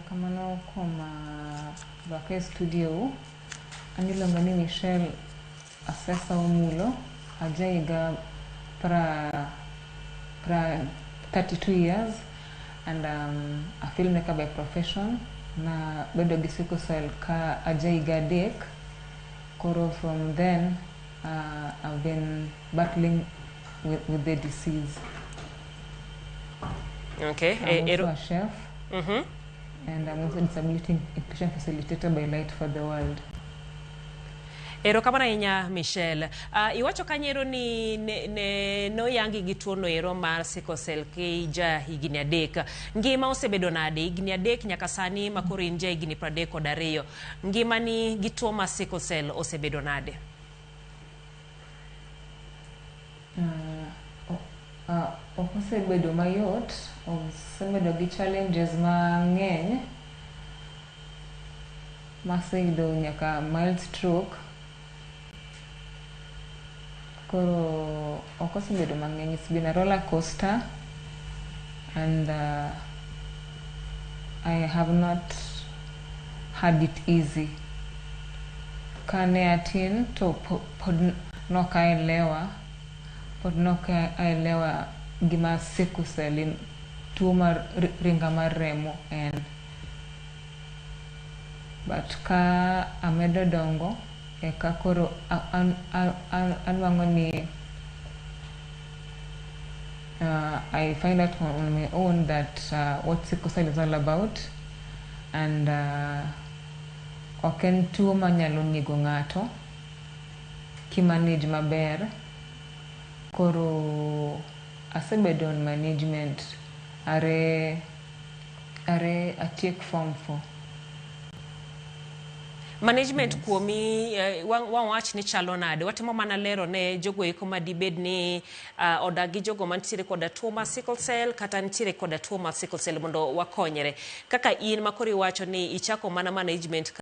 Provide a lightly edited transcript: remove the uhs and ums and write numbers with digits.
Erokamano kuom rwaka e studio u. An iluonga ni Michelle Asesa Omulo. Aja higa pra 32 years and a filmmaker by profession. Na bedo gi sickle cell ka aja higa 3. Koro from then I've been battling with the disease. Okay. I'm also a chef. And I'm also a disability inclusion facilitator by Light for the World. Erokamano ahinya, Michelle. Iwacho kanyo ni ne noyangi gi tuo no ero mar sickle cell ki ja higni 3. Ngima osebedo nade higni 3 nyaka sani ma koro in ja higni 32? Ngimani gi tuo mar sickle cell osebedo nade? Ok osebedo mayot, osebedo gi challenges mang'eny maseyudo nyaka mild stroke. Koro ok osebedo mang'eny. It's been a roller coaster and I have not had it easy. Kane atin to pod nok aelewa, pod nok aelewa gima sickle cell en, tuo mar ringa mar remo en. But ka amedo dongo, eka koro anwang'o ni I find out on my own that what sickle cell is all about, and ok en tuo manyalo nego ng'ato kimanage maber. Koro asebedo on management are atiek form 4. Management kuomi wawach ni chalo nade? Watemo mana lero ne jogo eko madibed ni odak gi jogo mantiere koda tuo mar sickle cell kata nitiere koda tuo mar sickle cell mondo wakonyre. Kaka in makoro iwacho ni ichako mana management.